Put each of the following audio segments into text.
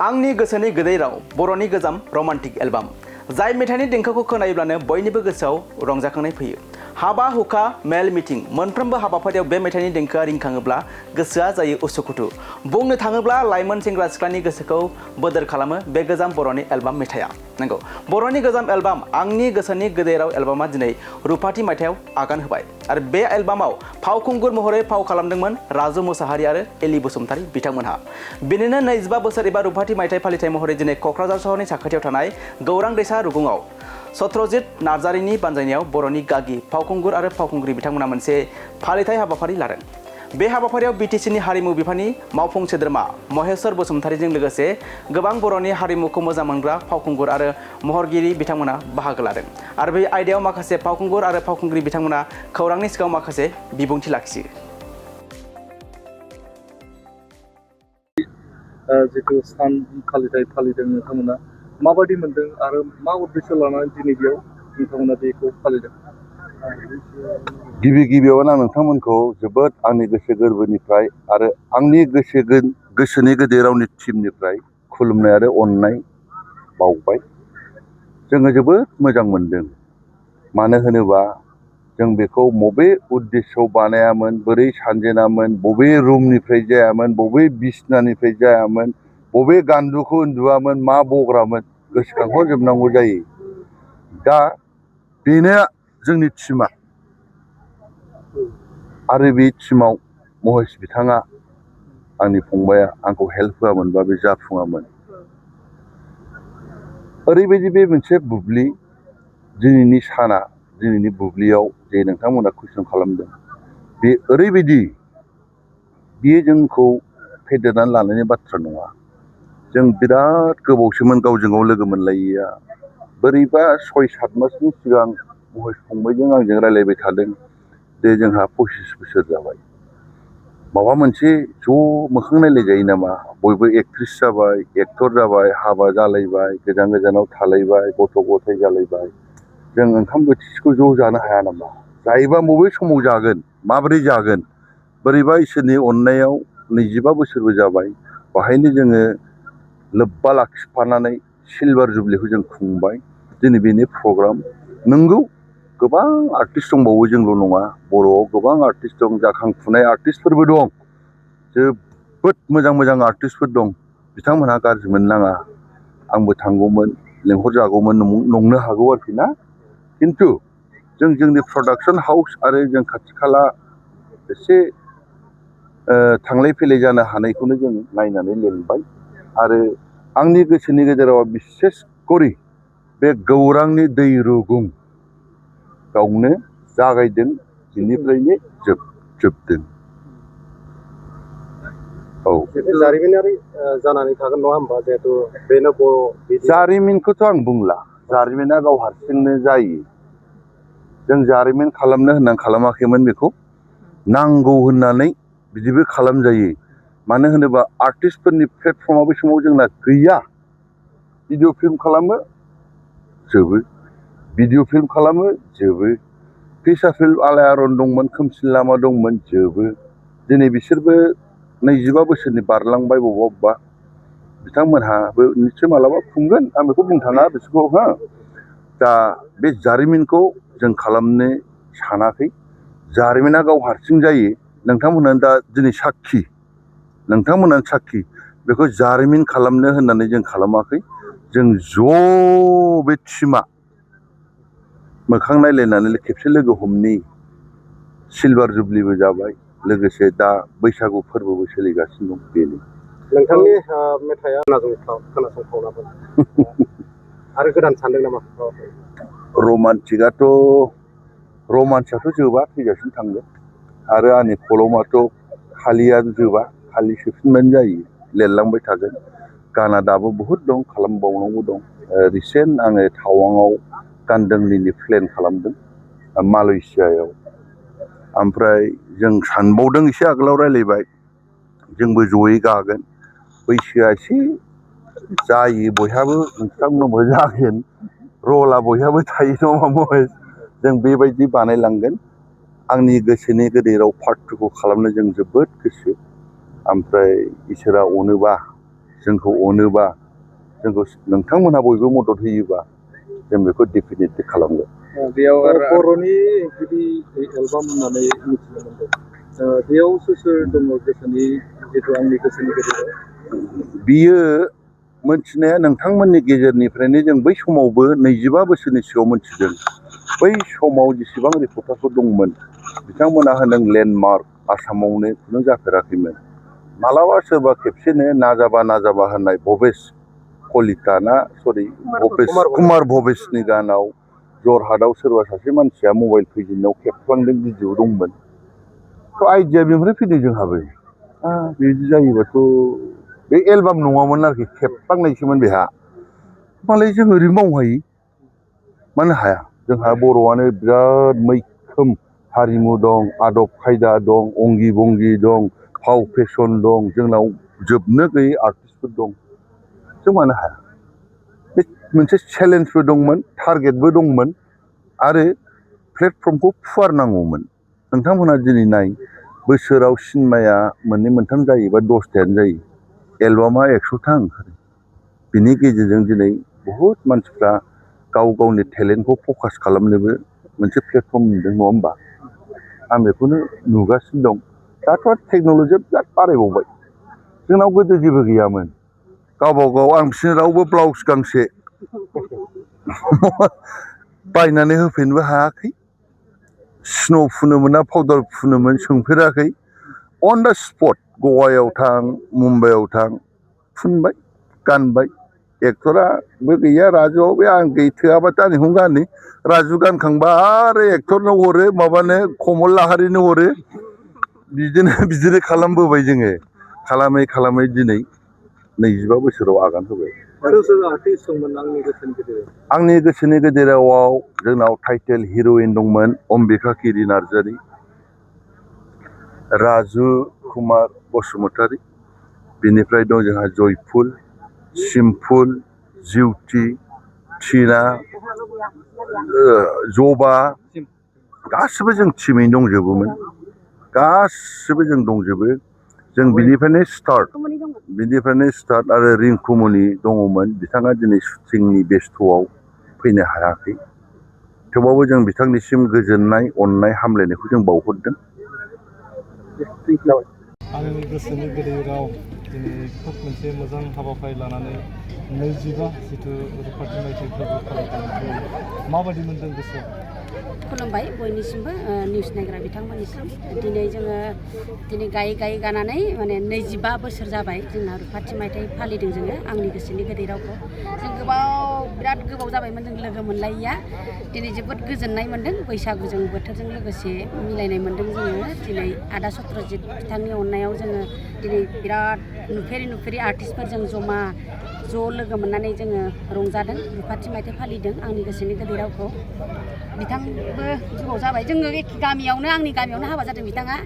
आंनि गोसोनि गोदै राव बर'नि गोजाम रमान्टिक एलबाम जाय मेथाइनि देंखोखौ खोनायोब्लानो बयनिबो गोसोआव रंजाखांनाय फैयो। हाबा हुखा मेल मिटिं मोनफ्रोमबो हाबाफारियाव बे मेथाइनि देंखोआ रिंखाङोब्ला गोसोआ जायो उसुखुथु। बुंनो थाङोब्ला लाइमोन सेंग्रा सिख्लानि गोसोखौ बोदोर खालामो बे गोजाम बर'नि एलबाम मेथाइआ। नंगौ, बर'नि गोजाम एलबाम आंनि गोसोनि गोदै राव एलबामा दिनै रुपाथि मायथाइयाव आगान होबाय आरो बे एलबामाव फावखुंगुर महरै फाव खालामदोंमोन राजु मुसाहारि आरो एलि बसुमतारी बिथांमोनहा। बेनिनो 25 बोसोर एबा रुपाथि मायथाइ फालिथाय महरै दिनै क'क्राझार सहरनि साखाथियाव थानाय गौरां दैसा रुगुङाव सत्रजित नार्जारिनि बानजायनायाव बर'नि गागि फावखुंगुर आरो फावखुंग्रि बिथांमोना मोनसे फालिथाय हाबाफारि लादों। बे हाबाफारियाव बिटिसिनि हारिमु बिफाननि मावफुं सोद्रोमा महेश्वर बसुमतारीजों लोगोसे गोबां बर'नि हारिमुखौ मोजां मोनग्रा फावखुंगुर आरो महरगिरि बिथांमोना बाहागो लादों आरो बे आयदायाव माखासे फावखुंगुर आरो फावखुंग्रि बिथांमोना खौरांनि सिगाङाव माखासे बिबुंथि लाखियो। जितु सान फालिथाय फालिदों नोंथांमोना माबायदि मोनदों आरो मा उद्देश्य लानानै दिनै बेयाव नोंथांमोना बेखौ फालिदों? गिबियावनो आं नोंथांमोनखौ जोबोद आंनि गोसो गोरबोनिफ्राय आरो आंनि गोसोनि गोदै रावनि टिमनिफ्राय खुलुमनाय आरो अननाय बावबाय। जोङो जोबोद मोजां मोनदों। मानो होनोबा जों बेखौ बबे उद्देश्यआव बानायामोन, बोरै सानजेनामोन, बबे रुमनिफ्राय जायामोन, बबे बिसनानिफ्राय जायामोन, बबे गान्दुखौ उन्दुआमोन, मा बग्रामोन गोसोखांहरजोबनांगौ जायो। दा बेनो जोंनि टिमा आरो बे टिमाव महेश बिथाङा आंनि फंबाया आंखौ हेल्प होआमोनबा बे जाफुङामोन। ओरैबायदि बे मोनसे बुब्लि दिनैनि साना दिनैनि बुब्लियाव जे नोंथांमोना कुइसन खालामदों, बे ओरैबायदि बियो जोंखौ फेदेरनानै लानायनि बाथ्रा नङा। जों बिराद गोबावसोमोन गावजों गाव लोगो मोनलायैया। बोरैबा 6-7 मासनि सिगां महेश फंबायजों आंजों रायलायबाय थादों जे जोंहा 25 बोसोर जाबाय, माबा मोनसे ज' मोखां नायलायजायो नामा? बयबो एक्ट्रिस जाबाय, एक्टर जाबाय, हाबा जालायबाय, गोजान गोजानाव थालायबाय, गथ' गथाय जालायबाय, जों ओंखाम बोथिसेखौ ज' जानो हाया नामा? जायोबा बबे समाव जागोन, माबोरै जागोन? बोरैबा इसोरनि अननायाव 25 बोसोरबो जाबाय, बाहायनो जोङो लोब्बा लाखिफानानै सिलभार जुबलिखौ जों खुंबाय। दिनै बेनि प्रग्राम। नंगौ, गोबां आर्टिस्ट दंबावो, जोंल' नङा। बर'आव गोबां आर्टिस्ट दं, जाखांफुनाय आर्टिस्टफोरबो दं, जोबोद मोजां मोजां आर्टिस्टफोर दं। बिथांमोनहा गाज्रि मोननाङा। आंबो थांगौमोन, लेंहरजागौमोन, नंनो हागौ आरोखि ना। खिन्थु जों जोंनि प्रडाक्सन हाउस आरो जों खाथि खाला एसे थांलाय फैलाय जानो हानायखौनो जों नायनानै लेंबाय। आरो आंनि गोसोनि गेजेराव बिसेस करि बे गौरांनि दै रुगुं गावनो जागायदों, बिनिफ्रायनो जोबदों। औ, जारिमिनारि जानानै थागोन नङा होमबा? जिहेतु बेनो बर' जारिमिनखौथ' आं बुंला, जारिमिना गाव हारसिंनो जायो। जों जारिमिन खालामनो होननानै खालामाखैमोन बेखौ, नांगौ होननानै बिदिबो खालामजायो। मानो होनोबा आर्टिस्टफोरनि प्लेटफर्मआ बे समाव जोंना गैया। भिडिअ फिल्म खालामो, जोबो। भिडिअ फिल्म खालामो, जोबो। फिसा फिल्म आलायारन दंमोन, खोमसि लामा दंमोन, जोबो। दिनै बिसोरबो 25 बोसोरनि बारलांबाय बबेबा। बिथांमोनहाबो निस्सय मालाबा खुंगोन, आं बेखौ बुंनो थाङा बिसोरखौ। दा बे जारिमिनखौ जों खालामनो सानाखै। जारिमिना गाव हारसिं जायो। नोंथांमोनानो दा दिनै साखि, नोंथांमोनानो साखि। बेखौ जारिमिन खालामनो होननानै जों खालामाखै। जों ज' बे टिमा मोखां नायलायनानै खेबसे लोगो हमनि। सिलभार जुबलिबो जाबाय, लोगोसे दा बैसागु फोरबोबो सोलिगासिनो दं, बेनो। नोंथांनि मेथाइआ खोनासंथावनामोन आरो गोदान सानदों नामा? रमान्सआथ' जोबा, थैजासिम थांगोन। आरो आंनि खलमाथ' खालियानो जोबा, खालि सोफिनबानो जायो, लिरलांबाय थागोन। गाना दाबो बहुद दं, खालामबावनांगौ दं। रिसेन्ट आङो टावाङाव गानदोंलिनि प्लेन खालामदों, मालयेसियायाव। ओमफ्राय जों सानबावदों, एसे आगोलाव रायलायबाय, जोंबो जयै गागोन। बैसोआ एसे जायो बयहाबो, नोंथांमोननावबो जागोन। रला बयहाबो थायो नङा महेश? जों बेबायदि बानायलांगोन। आंनि गोसोनि गोदै राव पार्ट 2 खौ खालामनो जों जोबोद गोसो। ओमफ्राय इसोरा अनोबा जोंखौ अनोबा जोंखौ नोंथांमोनहा बयबो मदद होयोबा जों बेखौ डेफिनेटलि खालामगोन। बेयाव बर'नि गिबि एलबाम होननानै मिथिनो मोनदों। बेयाव सोर दङ गोसोनि जितु आंनि गोसोनि गेजेराव? बियो मोनथिनाया नोंथांमोननि गेजेरनिफ्रायनो जों बै समावबो 25 बोसोरनि सिगाङाव मोनथिदों। बै समाव जेसेबां रिपर्टारफोर दंमोन बिथांमोना होनदों लेन्डमार्क आसामावनो खुनु जाफेराखैमोन। मालाबा सोरबा खेबसेनो नाजाबा होननाय भबेस कलिता ना कुमार भबेसनि गानाव जरहाटआव सोरबा सासे मानसिया मबाइल फैजेननायाव खेबफ्लांदों भिडिअ दंमोन। थ' आइडिया बेनिफ्राय फैदों जोंहाबो बिदि जायोबाथ' बे एलबाम नङामोन आरोखि खेबफ्लांनायसोमोन बेहा। मालाय जों ओरैनो मावनो हायो मानो हाया? जोंहा बर'आनो बिराद मैखोम हारिमु दं, आदब खायदा दं, अंगि भंगि दं, फाव फेसन दं, जोंनाव जोबनो गैयै आर्टिस्टफोर दं। जों मानो हाया? बे मोनसे चेलेन्जबो दंमोन, टारगेटबो दंमोन आरो प्लेटफर्मखौ फुवारनांगौमोन। नोंथांमोनहा दिनै नाय बोसोराव सिनेमाया 2-3 जायो बा 10थायानो जायो, एलबामा 100था ओंखारो। बिनि गेजेरजों दिनै बहुद मानसिफ्रा गाव गावनि टेलेन्टखौ फकास खालामनोबो मोनसे प्लेटफर्म मोनदों, नङा होमबा? आं बेखौनो नुगासिनो दं। दाथ' टेक्न'लजिया बिराद बारायबावबाय। जोंनाव गोदो जेबो गैयामोन। गावबा गाव आं बिसोरनो रावबो ब्लाउस गांसे बायनानै होफैनोबो हायाखै। स्न' फुनोमोन ना पाउदार फुनोमोन सोंफेराखै। अन दा स्पट गवायाव थां, मुम्बाइआव थां, फुनबाय गानबाय। एक्टराबो गैया राजुआव, बे आं थोआबाथ' आं बेखौनो गानो। राजु गानखांबा आरो एक्टरनो हरो, माबानो कमल लाहारिनो हरो। बिदिनो खालामबोबाय जोङो। खालामै दिनै 25 बोसोराव आगान होबाय। सोर आर्टिस्ट दंमोन आंनि गोसोनि गेजेराव? आंनि गोसोनि गेजेराव जोंनाव टाइटेल हिर'इन दंमोन अम्बिका किरि नार्जारि, राजु कुमार बसुमतारी, बिनिफ्राय दं जोंहा जयफुल, सिम्पुल, जिउथि, टिना, जबा, गासिबो जों टिमैनो दंजोबोमोन। गासिबो जों दंजोबो। जों बिनिफ्रायनो स्टार्ट आरो रिंकुमनि दङमोन। बिथाङा दिनै शुटिंनि बेस्थ'आव फैनो हायाखै। थेवबाबो जों बिथांनिसिम गोजोननाय, अननाय, हामलायनायखौ जों बावहरदों। आंनि गोसोनि गोदै राव दिनै खोब मोनसे मोजां हाबाफारि लानानै 25 जिथु रुफाथि मायथाइ फोरबो फालिदों, माबायदि मोनदों गोसोआव? खुलुमबाय बयनिसिमबो निउस नायग्रा बिथांमोननिसिम। दिनै जोङो गायै गानानै माने 25 बोसोर जाबाय जोंना रुफाथि मायथाइ फालिदों जोङो आंनि गोसोनि गोदै रावखौ। जों बिराद गोबाव जाबायमोन जों लोगो मोनलायिया। दिनै जोबोद गोजोननाय मोन्दों। बैसागुजों बोथोरजों लोगोसे मिलायनाय मोन्दों जोङो। दिनै आदा सत्रजित बिथांनि अननायाव जोङो दिनै बिराद नुफेरि आर्टिस्टफोरजों ज' लोगो मोननानै जोङो रंजादों, रुफाथि मायथाइ फालिदों आंनि गोसोनि गोदै रावखौ। बिथांबो गोबाव जाबाय, जोङो गामियावनो आंनि गामियावनो हाबा जादों बिथाङा।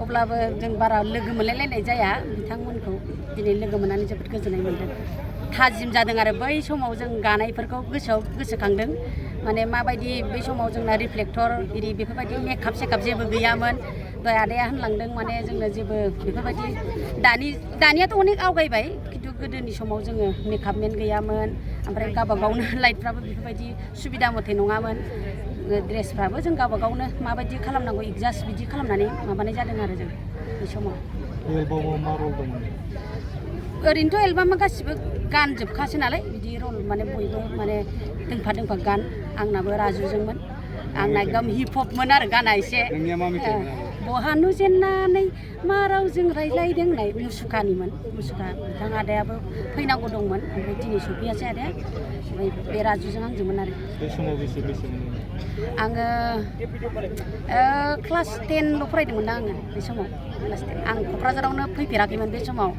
अब्लाबो जों बारा लोगो मोनलायलायनाय जाया। बिथांमोनखौ दिनै लोगो मोननानै जोबोद गोजोननाय मोन्दों। थाजिम जादों आरो बै समाव जों गानायफोरखौ गोसोखांदों। माने माबायदि बै समाव जोंना रिफ्लेक्टर इरि बेफोरबायदि मेकआप सेकआप जेबो गैयामोन। दहाय आदाया होनलांदों माने जोंनो जेबो बेफोरबायदि दानियाथ' अनेक आवगायबाय, खिन्थु गोदोनि समाव जोङो मेकआपमेन गैयामोन। ओमफ्राय गावबा गावनो लाइटफ्राबो बेफोरबायदि सुबिदा मथे नङामोन। ड्रेसफ्राबो जों गावबा गावनो माबायदि खालामनांगौ एडजास्ट बिदि खालामनानै माबानाय जादों आरो जों बै समाव। एलबामाव मा रल दंमोन? ओरैनोथ' एलबामा गासिबो गानजोबखासै नालाय, बिदि रल माने बयबो माने दोंफा गान। आंनाबो राजुजोंमोन। आंना एकदम हिप हपमोन आरो गाना एसे। बहा नुजेननानै मा रावजों रायज्लायदों होननाय मुसुखानिमोन। मुसुखा बिथां आदायाबो फैनांगौ दंमोन, ओमफ्राय दिनै सफैयासै आदाया। ओमफ्राय बे राजुजों आंजोंमोन आरो। बे समाव बेसे आङो क्लास 10ल' फरायदोंमोन ना आङो बे समाव। क्लास 10 आं क'क्राझारावनो फैफेराखैमोन बे समाव।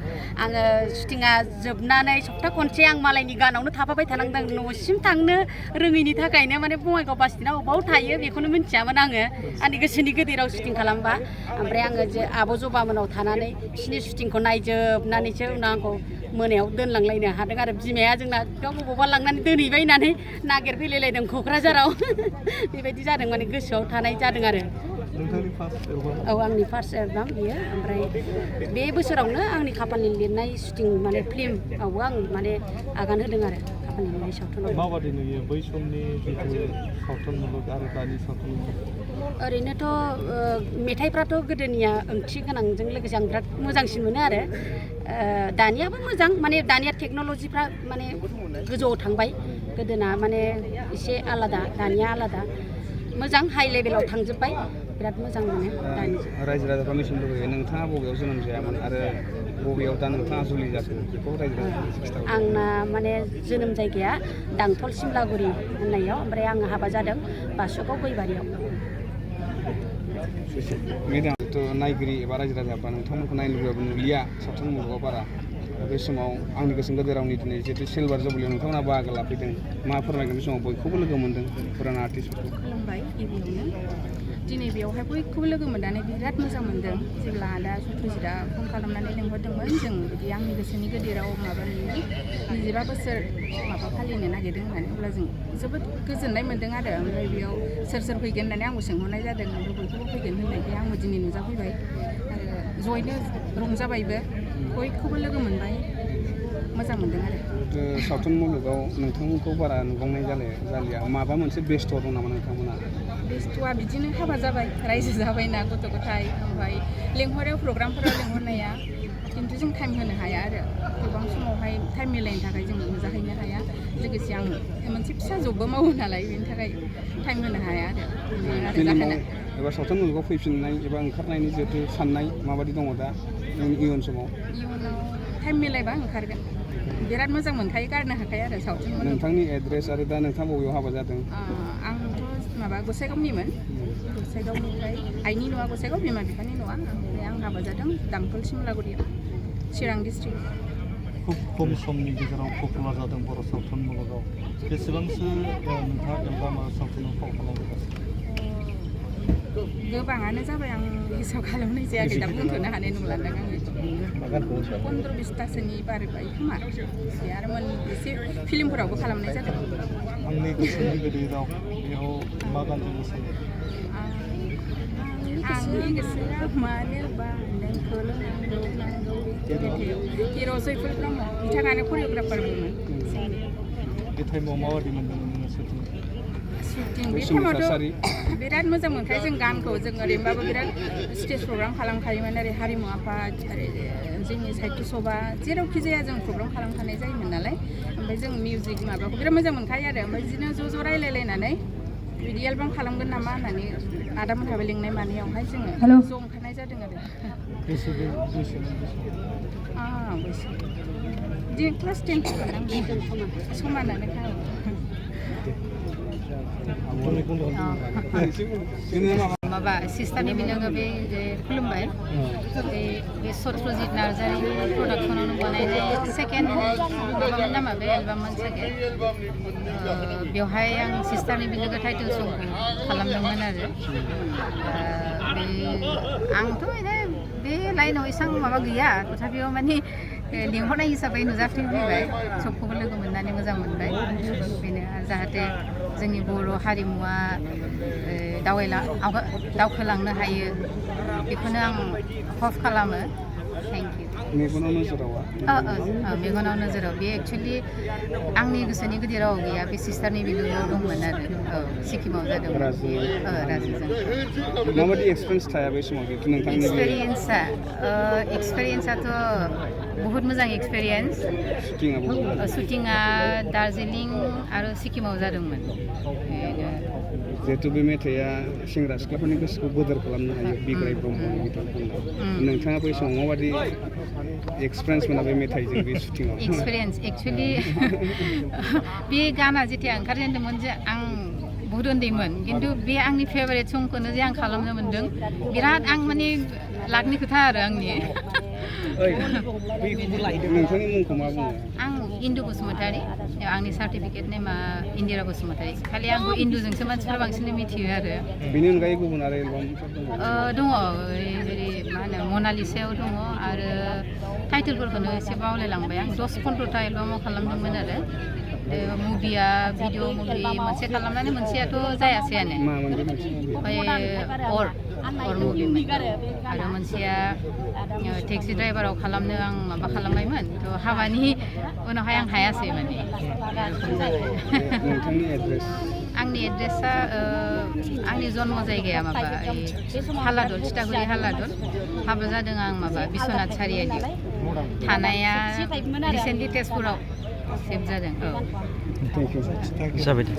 आङो शुटिंआ जोबनानै सप्ता खनसे आं मालायनि गानावनो थाफाबाय थानांदों। न'सिम थांनो रोङैनि थाखायनो माने बङाइगाव बास स्टेन्डआव अबाव थायो बेखौनो मिन्थियामोन आङो। आंनि गोसोनि गोदै राव शुटिं खालामबा। ओमफ्राय आङो आब' जबामोनाव थानानै बिसिनि शुटिंखौ नायजोबनानैसो उनाव आंखौ मोनायाव दोनलांलायनो हादों आरो बिमाया जोंना बबावबा लांनानै दोनहैबाय होननानै नागिरफैलायलायदों क'क्राझाराव। बेबायदि जादों, माने गोसोआव थानाय जादों आरो। नोंथांनि फार्स्ट एलबाम औ आंनि फार्स्ट एलबाम बियो ओमफ्राय बे बोसोरावनो आंनि खाफालनि लिरनाय शुटिं माने फिल्मावबो आं माने आगान होदों आरो खाफालनि लिरनाय सावथुनाव माबादि नुयो बै समनि जिथु सावथुन मुलुग आरो दानि सावथुन मुलुग ओरैनोथ' मेथाइफ्राथ' गोदोनिया ओंथि गोनांजों लोगोसे आं बिराद मोजांसिन मोनो आरो दानियाबो मोजां माने दानिया टेक्न'लजिफ्रा माने गोजौआव थांबाय गोदोना माने एसे आलादा दानिया आलादा मोजां हाइ लेभेलाव थांजोब्बाय बिराद मोजां मोनो दानि रायजो राजाफ्रा मिथिनो लुबैयो नोंथाङा बबेयाव जोनोम जायामोन आरो बबेयाव दा नोंथाङा जुलि जाखो बेखौ रायजो राजाफ्रा आंना माने जोनोम जायगाया दांथल सिमलागुरि होननायाव ओमफ्राय आङो हाबा जादों बासुगाव गयबारियाव मेदाम जिथु नायगिरि एबा रायजो राजाफ्रा नोंथांमोनखौ नायनो लुबैयाबो नुलिया सावथुन मुलुगाव बारा बे समाव आंनि गोसो गोरबो रावनि दिनै जितु सिलभार जुबलियाव नोंथांमोना बाहागो लाफैदों मा फोरमायगोन बे समाव बयखौबो लोगो मोन्दों फुराना आर्टिस्टफोरखौ खुलुमबाय गिबियावनो दिनै बेवहाय बयखौबो लोगो मोननानै बिराद मोजां मोनदों जेब्ला दा सुथुजितआ फन खालामनानै लिंहरदोंमोन जों बिदि आंनि गोसोनि गोदेराव माबानि 25 बोसोर माबा फालिनो नागिरदों होननानै अब्ला जों जोबोद गोजोननाय मोन्दों आरो ओमफ्राय बेयाव सोर सोर फैगोन होननानै आंबो सोंहरनाय जादों ओमफ्राय बयखौबो फैगोन होननायखाय आंबो दिनै नुजाफैबाय आरो जयैनो रंजाबायबो बयखौबो लोगो मोनबाय मोजां मोनदों आरो सावथुन मुलुगाव नोंथांमोनखौ बारा नुबांनाय जालिया माबा मोनसे बेस्थ' दं नामा नोंथांमोना बेस्थ'आ बिदिनो हाबा जाबाय रायजो जाबायना गथ' गथाय ओमफ्राय लेंहरो प्रग्रामफोराव लेंहरनाया खिन्थु जों टाइम होनो हाया आरो गोबां समावहाय टाइम मिलायनो थाखाय जों नुजाहैनो हाया लोगोसे आं मोनसे फिसा जबबो मावो नालाय बेनि थाखाय टाइम होनो हाया आरो फिल्माव एबा सावथुन मुलुगाव फैफिननाय एबा ओंखारनायनि जिहेतु साननाय माबायदि दङ दा इयुन समाव इयुनाव टाइम मिलायबा ओंखारगोन बिराद मोजां मोनखायो गारनो हाखाया आरो सावथुन नोंथांनि एड्रेस आरो दा नोंथाङा बबेयाव हाबा जादों आंथ' माबा गसाइगावनिमोन गसाइगावनिफ्राय आइनि न'आ गसाइगाव बिमा बिफानि न'आ ओमफ्राय आं हाबा जादों दांथल सिमलागुरियाव चिरां डिस्ट्रिक्ट खुब खम समनि गेजेराव पपुलार जादों बर' सावथुन मुलुगाव बेसेबांसो नोंथाङा एलबाम आरो सावथुनाव फाव खालामगासिनो गोबाङानो जाबाय आं हिसाब खालामनाय जायाखै दा बुंथ'नो हानाय नंलादां आङो 15-20तासोनि बारबाय खोमा एसे आरो एसे फिल्मफोरावबो खालामनाय जादों आंनि गोसोनि गोदै राव बेयाव मा गानजों मोसायो आंनि गोसोआ मानोबा नोंखौल' नांगौ हिर' जयफुर ब्रह्म बिथाङानो करिय'ग्राफारबोमोन बे टाइमाव माबादि मोन्दोंमोन नोङो शुटिं बे टाइमावथ' बिराद मोजां मोनखायो जों गानखौ जों ओरैनोबाबो बिराद स्टेज प्रग्राम खालामखायोमोन ओरै हारिमु आफाद ओरै जोंनि साहित्य सभा जेरावखि जाया जों प्रग्राम खालामखानाय जायोमोन नालाय ओमफ्राय जों मिउजिक माबाखौ बिराद मोजां मोनखायो आरो ओमफ्राय बिदिनो ज' रायलायलायनानै बिदि एलबाम खालामगोन नामा होननानै आदामोनहाबो लिंनाय मानायावहाय जोङो ज' ओंखारनाय जादों आरो बैसो बिदिनो क्लास 10 समानानोखा माबा सिस्टारनि बिलोङो बे खुलुमबाय बे सत्रजित नार्जारिनि प्रडाक्सनावनो बानायनाय सेकेन्ड माबामोन नामा बे एलबाममोन सेकेन्ड बेवहाय आं सिस्टारनि बिलोगो टाइटेल संखौ खालामदोंमोन आरो आंथ' बे लाइनाव एसां माबा गैया तथापियाव माने लिंहरनाय हिसाबै नुजाफैबाय सबखौबो लोगो मोननानै मोजां मोनबाय बेनो जाहाथे जोंनि बर' हारिमुवा दावखोलांनो हायो बेखौनो आं हप खालामो थेंक इउ मेगनाव नोजोराव मेगनाव नोजोराव बे एक्सुवेलि आंनि गोसोनि गोदेराव गैया बे सिस्टारनि बिलोआव दंमोन आरो सिक्किमाव जादोंमोन राजुजों माबायदि एक्सपिरियेन्स थाया बे समाव जिहेतु नोंथांनि एक्सपिरियेन्सआथ' बहुत मोजां एक्सपिरियेन्स शुटिंआ दार्जिलिं आरो सिक्किमाव जादोंमोन जिहेतु बे मेथाइआ सेंग्रा सिख्लाफोरनि गोसोखौ बोदोर खालामनो हायो बिग्राय ब्रह्मनि बिथांमोना नोंथाङा बै समाव माबायदि एक्सपिरियेन्स मोना बे मेथाइजों बे शुटिंआव एक्सपिरियेन्स एक्सुवेलि बे गाना जेथिया ओंखारजेनदोंमोन जे आं बहुत उन्दैमोन खिन्थु बे आंनि फेभारेट संखौनो जे आं खालामनो मोन्दों बिराद आं माने लाखनि खोथा आरो आंनि नोंथांनि मुंखौ मा बुङो आं इन्दु बसुमतारी आंनि सार्टिफिकेट नेमा इन्दिरा बसुमतारी खालि आंखौ इन्दुजोंसो मानसिफ्रा बांसिन मिथियो आरो बेनि अनगायै गुबुन आरो एलबामफोर दङ जेरै मा होनो मनालिसायाव दङ आरो टाइटेलफोरखौनो एसे बावलायलांबाय आं 10-15ता एलबामाव खालामदोंमोन आरो मुभिया भिडिअ मुभि मोनसे खालामनानै मोनसेयाथ' जायासैयानो ओमफ्राय अर मुभिमोन आरो मोनसेया टेक्सि ड्राइभाराव खालामनो आं माबा खालामबायमोन थ' हाबानि उनावहाय आं हायासै माने नोंथांनि एड्रेस आंनि एड्रेसा आंनि जन्म जायगाया माबा हालादल तितागुरि हालादल हाबा जादों आं माबा बिश्वनाथ सारियालियाव थानाया रिसेन्टलि तेजपुराव सेभ जादों औ जाबाय दे